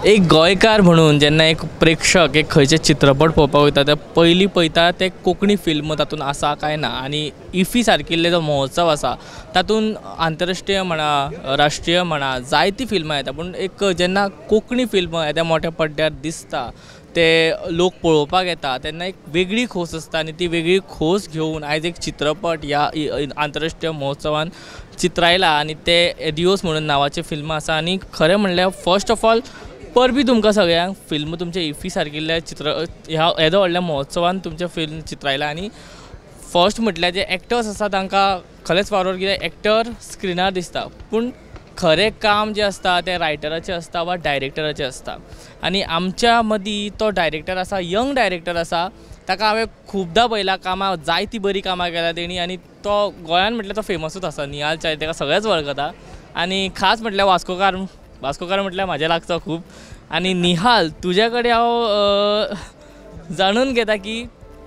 एक गोंयकार म्हणून जेन्ना एक प्रेक्षक एक खंयचे चित्रपट पळोवपाक वयता ते पयलीं पळयता ते कोंकणी फिल्म तातूंत आसा काय ना. आनी इफ्फी सारकिल्ले जो महोत्सव आसा तातूंत आंतरराष्ट्रीय म्हणा राष्ट्रीय म्हणा जायतीं फिल्मां येता, पूण एक जेन्ना कोंकणी फिल्म येद्या मोठ्या पड्ड्यार दिसता ते लोक पळोवपाक येता तेन्ना एक वेगळी खोस आसता आनी ती वेगळी खोस घेवन आयज एक चित्रपट ह्या आंतरराष्ट्रीय महोत्सवान चित्रायला आनी ते एदियोस म्हणून नांवाचें फिल्म आसा. आनी खरें म्हणल्यार फर्स्ट ऑफ ऑल परबी तुमकां सगळ्यांक, फिल्म तुमचें इफ्फी सारकिल्ल्या चित्र ह्या येदो व्हडल्या महोत्सवान तुमचें फिल्म चित्रायलां. आनी फर्स्ट म्हटल्यार जे एक्टर्स आसा तांकां खरेंच फावोर, कित्याक एक्टर स्क्रिनार दिसता पूण खरें काम जें आसता तें रायटराचें आसता वा डायरेक्टराचें आसता. आनी आमच्या मदीं तो डायरेक्टर आसा, यंग डायरेक्टर आसा, ताका हांवें खुबदां पळयला कामां, जायतीं बरीं कामां केल्या तेणी आनी तो गोंयान म्हटल्यार तो फेमसूच आसा. निहाल च्यारी ताका सगळेच वळखता आनी खास म्हटल्यार वास्कोकार, वास्कोकार म्हटल्यार म्हाज्या लागचो खूब. आनी निहाल तुज्या कडेन हांव जाणून घेता की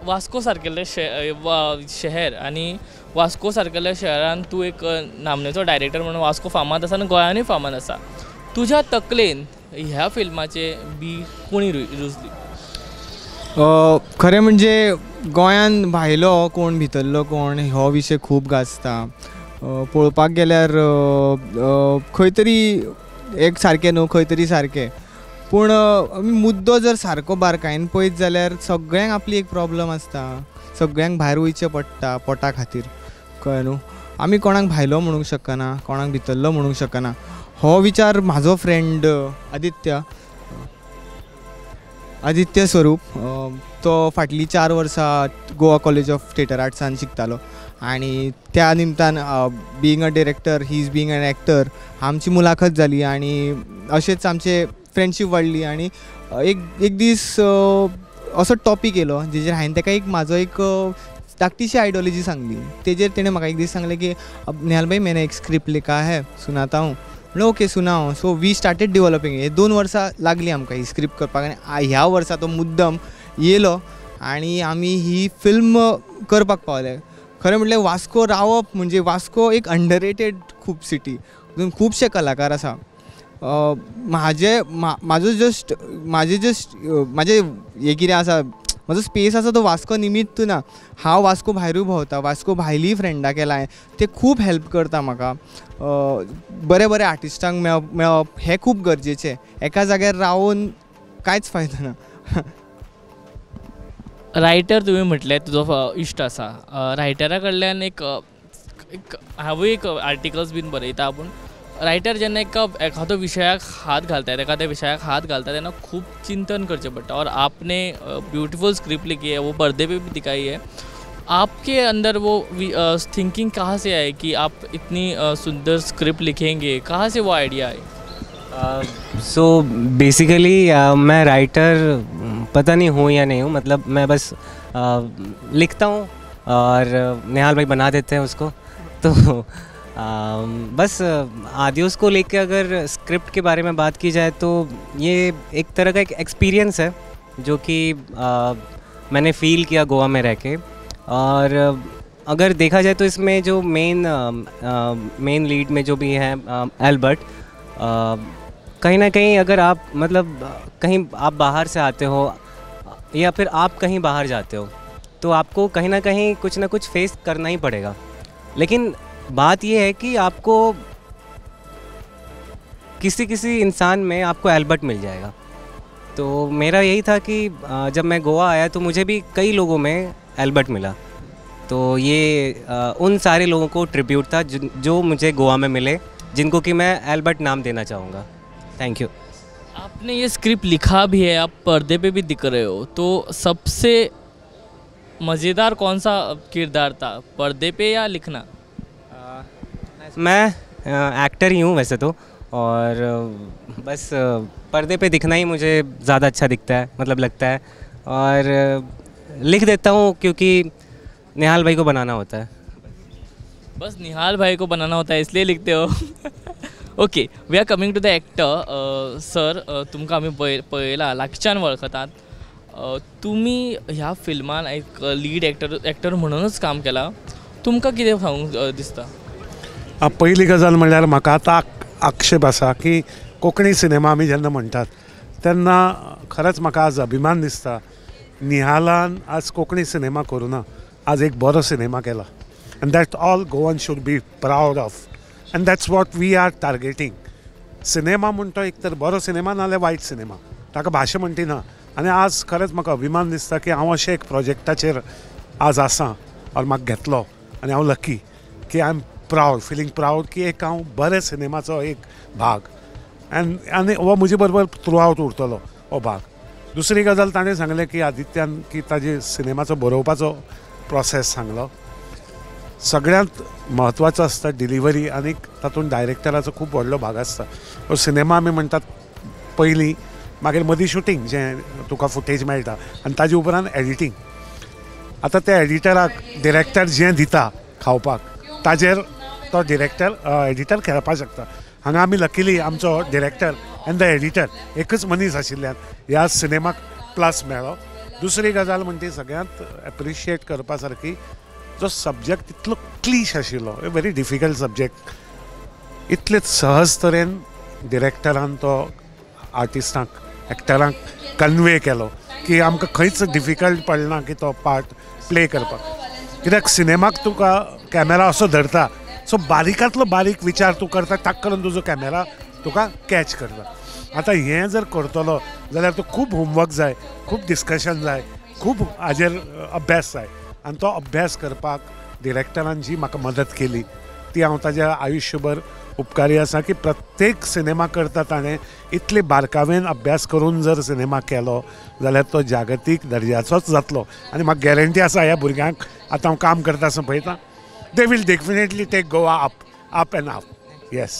वास्को सारकेल्लें शहर आनी वास्को सारकेल्या शहरान तूं एक नामनेचो डायरेक्टर म्हणून वास्को फामाद आसा आनी गोंयानूय फामाद आसा. तुज्या तकलेन ह्या फिल्माचें बी कोणी रुजली? खरें म्हणजे गोंयान भायलो कोण भितरलो कोण हो विशय खूब गाजता. पळोवपाक गेल्यार खंय तरी एक सारकें न्हू, खंय तरी सारकें, पूण मुद्दो जर सारको बारकायेन पळयत जाल्यार सगळ्यांक आपली एक प्रॉब्लम आसता, सगळ्यांक भायर वयचें पडटा पोटा खातीर, कळ्ळें न्हू. आमी कोणाक भायलो म्हणूंक शकना, कोणाक भितरलो म्हणूंक शकना. हो विचार म्हाजो फ्रेंड आदित्य, आदित्य स्वरूप, तो फाटलीं 4 वर्सां गोवा कॉलेज ऑफ थिएटर आर्ट्सान शिकतालो आनी त्या निमतान being a director, he is being an actor, आमची मुलाखत जाली आनी अशेंच आमचे फ्रेंडशीप वाडली. आनी एक एक दीस असो टॉपीक येयलो जेजेर हांवें ताका एक म्हाजो एक धाकटीशी आयडियोलॉजी सांगली. तेजेर तेणें म्हाका एक दीस सांगलें की निहाल भाई मैंने एक स्क्रिप्ट लिखा है, सुनाता हूँ. म्हणलें ओके सुनाओ. So we started developing. हे 2 वर्सां लागलीं आमकां ही स्क्रिप्ट करपाक आनी ह्या वर्सा तो मुद्दम येयलो आनी आमी ही फिल्म करपाक पावले. खरें म्हटल्यार वास्को रावप म्हणजे वास्को एक अंडररेटेड खूब सिटी, खुबशे कलाकार आसा. म्हाजे म्हाजो जस्ट म्हाजे जस्ट म्हाजें हें कितें आसा, म्हाजो स्पेस आसा तो वास्को निमित्त ना. हांव वास्को भायरूय भोंवता, वास्को भायलीय फ्रेंडां केलां हांवें, ते खूब हेल्प करता म्हाका. बरे बरे आर्टिस्टांक मेळप हें खूब गरजेचें. एका जाग्यार रावून कांयच फायदो ना. रायटर तुवें म्हटलें तुजो इश्ट आसा, रायटरा कडल्यान एक हांवूय एक आर्टिकल्स बीन बरयता, पूण रायटर जेन्ना एखादो विशयाक हात घालता, एखाद्या विशयाक हात घालता तेन्ना खूब चिंतन करचें पडटा. और आपने ब्यूटीफुल स्क्रिप्ट लिखी है, वो पर्दे पे भी दिखाई है. आपके अंदर वो थिंकिंग कहाँ से आई कि आप इतनी सुंदर स्क्रिप्ट लिखेंगे, कहाँ से वो आइडिया आए? सो बेसिकली मैं राइटर पता नहीं हूँ या नहीं हूँ, मतलब मैं बस लिखता हूँ और निहाल भाई बना देते हैं उसको. तो बस आदियोस को लेके अगर स्क्रिप्ट के बारे में बात की जाए तो ये एक तरह का एक एक्सपीरियंस है जो कि मैंने फ़ील किया गोवा में रह के. और अगर देखा जाए तो इसमें जो मेन मेन लीड में जो भी हैं एल्बर्ट, कहीं ना कहीं अगर आप मतलब कहीं आप बाहर से आते हो या फिर आप कहीं बाहर जाते हो तो आपको कहीं ना कहीं कुछ ना कुछ फेस करना ही पड़ेगा. लेकिन बात यह है कि आपको किसी किसी इंसान में आपको एल्बर्ट मिल जाएगा. तो मेरा यही था कि जब मैं गोवा आया तो मुझे भी कई लोगों में एल्बर्ट मिला. तो ये उन सारे लोगों को ट्रिब्यूट था जो मुझे गोवा में मिले, जिनको कि मैं एल्बर्ट नाम देना चाहूँगा. Thank you. आपने ये स्क्रिप्ट लिखा भी है, आप पर्दे पे भी दिख रहे हो, तो सबसे मज़ेदार कौन सा किरदार था, पर्दे पे या लिखना? मैं एक्टर ही हूँ वैसे तो, और बस पर्दे पे दिखना ही मुझे ज़्यादा अच्छा दिखता है, मतलब लगता है. और लिख देता हूँ क्योंकि निहाल भाई को बनाना होता है. बस निहाल भाई को बनाना होता है इसलिए लिखते हो. Okay, we are coming to the actor. Sir, तुमकां आमी पळयला, लागच्यान वळखतात. तुमी ह्या फिल्मान एक लीड एक्टर म्हणूनच काम केलां, तुमकां कितें सांगूंक दिसता? पयली गजाल म्हणल्यार म्हाका आतां आक्षेप आसा की कोंकणी सिनेमा आमी जेन्ना म्हणटात तेन्ना खरेंच म्हाका आज अभिमान दिसता निहालान आज कोंकणी सिनेमा करूं ना, आज एक बरो सिनेमा केला and that all Goan should be proud of and that's what we are targeting. Cinema म्हण तो एक तर बरो सिनेमा नाल्यार वायट सिनेमा, ताका भाशा म्हणटी ना. आनी आज खरेंच म्हाका अभिमान दिसता की हांव अशें एक प्रोजेक्टाचेर आज आसा और म्हाका घेतलो आनी हांव लकी की I am proud, feeling proud की एक हांव बरे सिनेमाचो एक भाग एंड आनी हो म्हजे बरोबर थ्रू आवट उरतलो हो भाग. दुसरी गजाल ताणें सांगलें की आदित्यान की ताजे सिनेमाचो बरोवपाचो प्रोसेस सांगलो. सगळ्यांत म्हत्वाचो आसता डिलिव्हरी आनी तातूंत डायरेक्टराचो खूब व्हडलो भाग आसता. हो सिनेमा आमी म्हणटात पयलीं, मागीर मदीं शुटींग जें तुका फुटेज मेळटा आनी ताजे उपरांत एडिटींग. आतां त्या एडिटराक डिरेक्टर जें दिता खावपाक ताजेर तो डिरेक्टर एडिटर खेळपाक शकता. हांगा आमी लकीली आमचो डिरेक्टर एंड the editor एकच मनीस आशिल्ल्यान ह्या सिनेमाक प्लस मेळ्ळो. दुसरी गजाल म्हणजे सगळ्यांत एप्रिशिएट करपा सारकी जो सब्जेक्ट तितलो क्लीश आशिल्लो, व्हेरी डिफिकल्ट सब्जेक्ट, इतले सहज तरेन डिरेक्टरान तो आर्टिस्टांक एक्टरांक कन्वे केलो की आमकां खंयच डिफिकल्ट पडना की तो पार्ट प्ले करपाक. कित्याक सिनेमाक तुका कॅमेरा असो धरता, सो बारीकांतलो बारीक विचार तूं करता, टाक करून तुजो कॅमेरा तुका कॅच करता. आतां हें जर करतलो जाल्यार तूं खूब होमवर्क जाय, खूब डिस्कशन जाय, खूब हाजेर अभ्यास जाय आनी तो अभ्यास करपाक डिरेक्टरान जी म्हाका मदत केली ती हांव ताज्या आयुश्यभर उपकारी आसा की प्रत्येक सिनेमा करता ताणें इतले बारकावेन अभ्यास करून जर सिनेमा केलो जाल्यार तो जागतीक दर्जाचोच जातलो. आनी म्हाका गॅरंटी आसा ह्या भुरग्यांक आतां हांव काम करता आसा पळयता, they will definitely take Goa up up and up. Yes.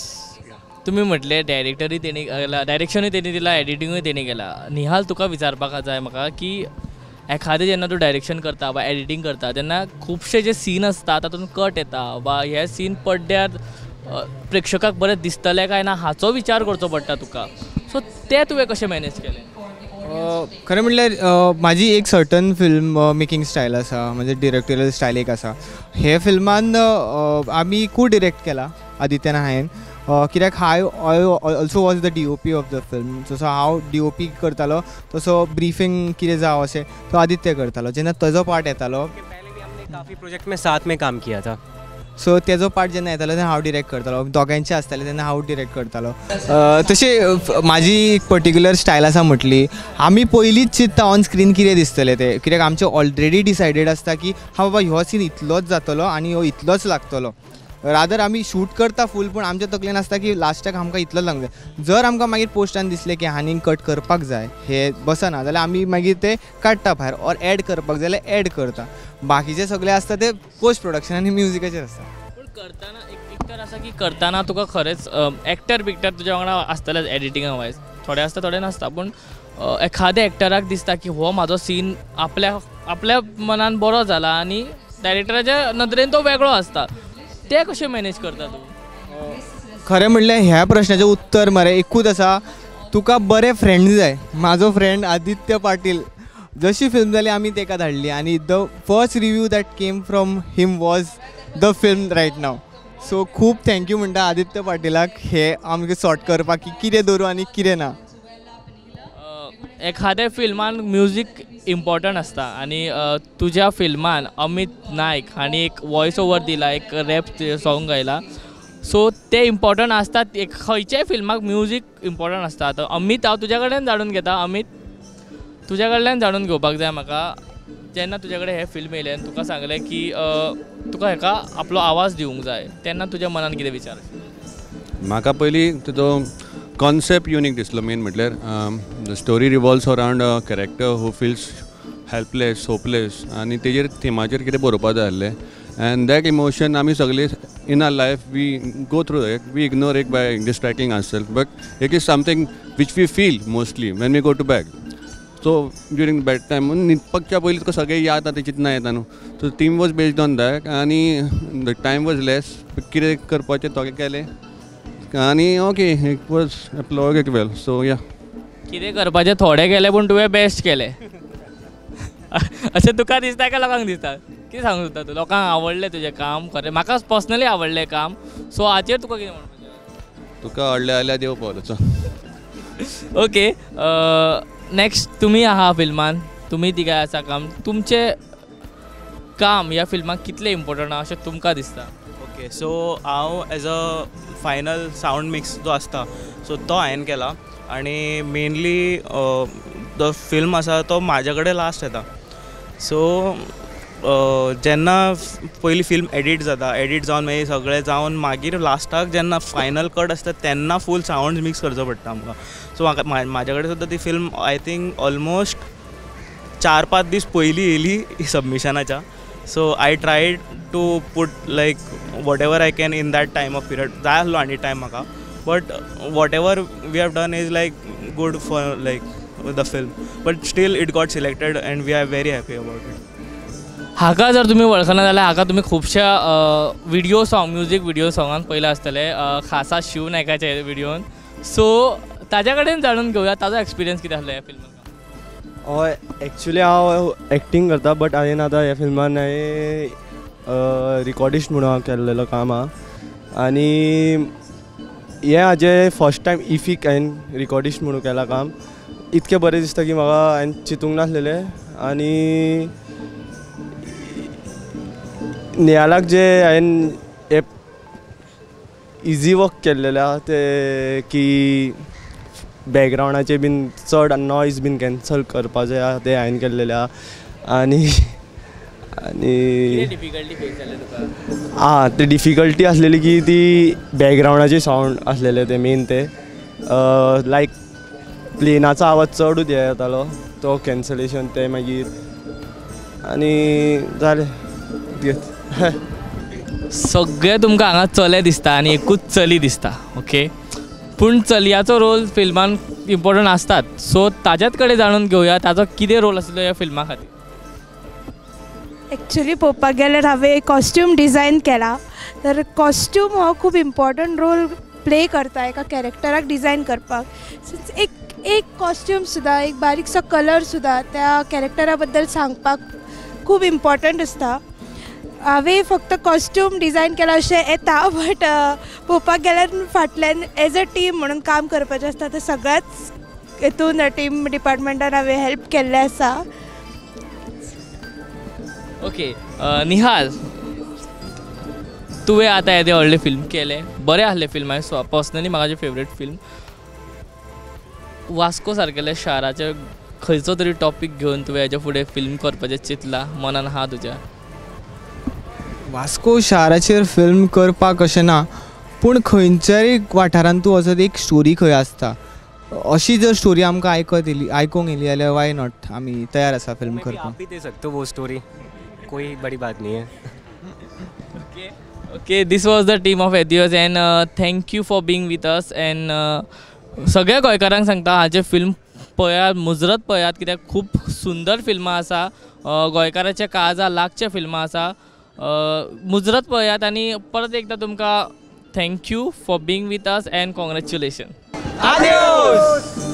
तुमी म्हटलें डायरेक्टरूय तेणी केला, डायरेक्शनूय तेणी दिला, एडिटिंगूय तेणी केला. निहाल, तुका विचारपाक जाय म्हाका की एखादें जेन्ना तूं डायरेक्शन करता वा एडिटींग करता तेन्ना खुबशे जे सीन आसता तातूंत कट येता वा हे सीन पड्ड्यार प्रेक्षकाक बरें दिसतलें काय ना हाचो विचार करचो पडटा तुका, सो तें तुवें कशें मॅनेज केलें? खरें म्हणल्यार म्हाजी एक सर्टन फिल्म मेकिंग स्टायल आसा, म्हणजे डिरेक्टोरियल स्टायल एक आसा. हे फिल्मान आमी को डिरेक्ट केला आदित्यान हांवें, कित्याक हांव I also was the D O P of the film. जसो हांव डी ओ पी करतालो तसो ब्रिफींग कितें जावं अशें तो आदित्य करतालो. जेन्ना ताजो पार्ट येतालो, काफ़ी प्रोजेक्ट में साथ में काम किया था, सो तेजो पार्ट जेन्ना येतालो तेन्ना हांव डिरेक्ट करतालो, दोगांयचे आसताले तेन्ना हांव डिरेक्ट करतालो. तशें म्हाजी एक पर्टिक्युलर स्टायल आसा म्हटली, आमी पयलींच चिंत्ता ऑन स्क्रीन कितें दिसतलें तें, कित्याक आमचें ऑलरेडी डिसायडेड आसता की हा बाबा हो सीन इतलोच जातलो आनी हो इतलोच लागतलो. रादर आमी शूट करता फूल, पूण आमच्या तकलेन आसता की लास्टाक आमकां इतलोच लागूंक जाय. जर आमकां मागीर पोस्टान दिसलें की आनीक कट करपाक जाय, हें बसना जाल्यार आमी मागीर तें काडटा भायर, ऑर एड करपाक जाय जाल्यार एड करता. बाकीचे सगळे आसता ते पोस्ट प्रोडक्शन आनी म्युजिकाचेर आसता. पूण करतना एक तर आसा की करतना तुका खरेंच एक्टर बिक्टर तुज्या वांगडा आसतलेच एडिटिंगा वायज, थोडे आसता थोडे नासता, पूण एखाद्या एक्टराक दिसता की हो म्हाजो सीन आपल्या आपल्या मनान बरो जाला आनी डायरेक्टराच्या नदरेन तो वेगळो आसता, ते कशें मॅनेज करता तूं? खरें म्हणल्यार ह्या प्रश्नाचें उत्तर मरे एकूच आसा, तुका बरे फ्रेंड जाय. म्हाजो फ्रेंड आदित्य पाटील, जशी फिल्म जाली आमी तेका धाडली आनी the first review that came from him was the film right now. So खूब thank you म्हणटा आदित्य पाटीलाक हे आमकां सॉर्ट करपाक की कितें दवरूं आनी कितें ना. एखाद्या फिल्मान म्युजीक इम्पॉर्टंट आसता आनी तुज्या फिल्मान अमित नायक हांणी एक वॉयस ओवर दिला, एक रॅप सॉंग गायला, सो ते इम्पॉर्टंट आसता. खंयच्याय फिल्माक म्युजीक इम्पॉर्टंट आसता. आतां अमित हांव तुज्या कडल्यान जाणून घेता, अमित तुज्या कडल्यान जाणून घेवपाक जाय म्हाका, जेन्ना तुज्या कडेन हें फिल्म येयलें आनी तुका सांगलें की तुका हेका आपलो आवाज दिवंक जाय, तेन्ना तुज्या मनान कितें विचार? म्हाका पयलीं तुजो कॉन्सेप्ट युनीक दिसलो. मेन म्हटल्यार the story revolves around a character who feels helpless, hopeless आनी तेजेर थिमाचेर कितें बरोवपा जाय आसलें एंड that emotion आमी सगळे in our life we go through it, we ignore it by distracting ourself, but it is something which we feel mostly when we go to bed. So during bed time न्हिदपाच्या पयलीं तुका सगळें याद जाता, चिंतना येता न्हू. So theme was based on that आनी the time was less, कितें करपाचें थोडें केलें आनी okay it was applauded well. So yeah, कितें करपाचें थोडें केलें पूण तुवें बेस्ट केलें अशें तुका दिसता काय लोकांक दिसता? कितें सांगूंक सोदता तूं? लोकांक आवडलें तुजें काम? खरें म्हाका पर्सनली आवडलें काम, सो हाचेर तुका कितें म्हणपाचें? तुका आवडलें जाल्यार देव पावलो. ओके, नेक्स्ट तुमी आहा फिल्मान, तुमी तिगांय आसा काम, तुमचें काम ह्या फिल्माक कितलें इम्पोर्टंट आहा अशें तुमकां दिसता? ओके, सो हांव as a final sound mix जो आसता सो तो हांवें केला आनी मेनली जो फिल्म आसा तो म्हाजे कडेन लास्ट येता. सो जेन्ना पयली फिल्म एडिट जाता, एडिट जावन मागीर सगळें जावन मागीर लास्टाक जेन्ना फायनल कट आसता तेन्ना फूल सावंड मिक्स करचो पडटा आमकां. सो म्हाका म्हाजे कडेन सुद्दां ती फिल्म I think almost 4-5 दीस पयलीं येयली सबमिशनाच्या. So I tried to put like whatever I can in that time of period. जाय आसलो आनी टायम म्हाका, but whatever we have done is like good for like the film, but still it got selected and we are very happy about it. हाका जर तुमी वळखना जाल्यार हाका तुमी खुबश्या विडियो सॉंग, म्युजीक विडियो सॉंगान पयला आसतले, खासा शिव नायकाच्या विडियोन. सो ताज्या कडेन जाणून घेवया ताजो एक्सपिरियन्स कितें आसलो ह्या फिल्मान. हय, एक्चुली हांव एक्टींग करता, बट हांवें आतां ह्या फिल्मान हांवें रिकॉर्डिस्ट म्हणून हांव केल्लेलो काम आहा आनी हें हाजें फर्स्ट टायम इफीक हांवें रिकॉर्डिस्ट म्हणून केलां काम. इतकें बरें दिसता की म्हाका हांवें चिंतूंक नासलेलें आनी निहालाक जे हांवें हें इजी वर्क केल्लेलें आहा तें की बॅकग्रावंडाचे बीन चड नॉयज बीन कॅन्सल करपाचें आहा तें हांवें केल्लेलें आहा. आनी आनी डिफिकल्टी फेस जाले तुका? आं, ती डिफिकल्टी आसलेली की ती बॅकग्रावंडाचे सावंड आसलेले ते मेन ते लायक प्लेनाचो आवाज चडूच हे येतालो तो कॅन्सलेशन ते मागीर आनी जालें. सगळे तुमकां हांगा चले दिसता आनी एकूच चली दिसता. ओके, पूण चलयाचो रोल फिल्मान इम्पोर्टंट आसतात, सो ताज्याच कडेन जाणून घेवया ताजो कितें रोल आसलो ह्या फिल्मा खातीर. एक्चुली पळोवपाक गेल्यार हांवें कॉस्ट्यूम डिजायन केला, तर कॉस्ट्यूम हो खूब इम्पोर्टंट रोल प्ले करता एका कॅरेक्टराक डिजायन करपाक. सिन्स एक एक कॉस्ट्यूम सुद्दां, एक बारीकसो कलर सुद्दां त्या कॅरेक्टरा बद्दल सांगपाक खूब इम्पोर्टंट आसता. हांवें फक्त कॉस्ट्यूम डिजायन केला अशें येता, बट पळोवपाक गेल्यार फाटल्यान एज अ टीम म्हणून काम करपाचें आसता, तर सगळ्याच हेतून टीम डिपार्टमेंटान हांवें हेल्प केल्लें आसा. ओके निहाल, तुवें आतां येदें व्हडलें फिल्म केलें, बरें आसलें फिल्म, हांवें पर्सनली म्हाका जें फेवरेट फिल्म. वास्को सारकेल्या शाराचेर खंयचो तरी टॉपीक घेवन तुवें हेज्या फुडें फिल्म करपाचें चिंतलां, मनान आहा तुज्या? वास्को शाराचेर फिल्म करपाक अशें ना, पूण खंयच्याय वाठारांत तूं वचत एक स्टोरी खंय आसता, अशी जर स्टोरी आमकां आयकत येयली, आयकूंक येयली जाल्यार why not, आमी तयार आसा फिल्म करपाक. आप भी दे सकते हो वो स्टोरी, कोई बड़ी बात नहीं है. Okay, okay, this was the team of Adios and thank you for being with us. And सगळ्या गोंयकारांक सांगता हाजें फिल्म पळयात, मुजरत पळयात, कित्याक खूब सुंदर फिल्मां आसा, गोंयकाराच्या काळजा लागच्या फिल्मां आसा. मुजरत पळयात आनी परत एकदां तुमकां thank you for being with us and congratulation. Adios.